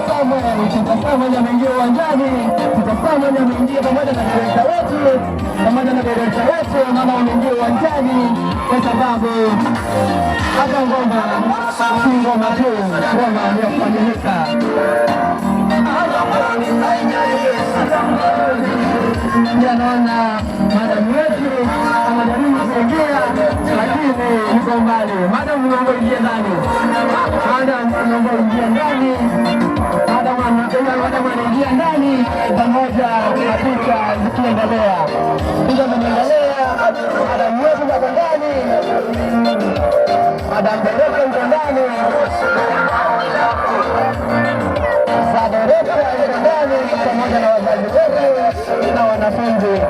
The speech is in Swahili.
Samuel ameingia uwanjani, Peter Samuel ameingia pamoja na direkta wetu, pamoja na direkta wetu, naona wameingia uwanjani kwa sababu hapa ngoma si ngoma tu, ngoma ni ya kuaminika. Pia naona madamu wetu anajaribu kuingia, lakini yuko mbali. Madamu, naomba ingie ndani. Madam, naomba ingie ndani. Madam anaingia ndani pamoja na picha zikiendelea. Picha zinaendelea, madam wetu yuko ndani, madam Dereka yuko ndani, za Dereka yuko ndani pamoja na wazazi wetu na wanafunzi.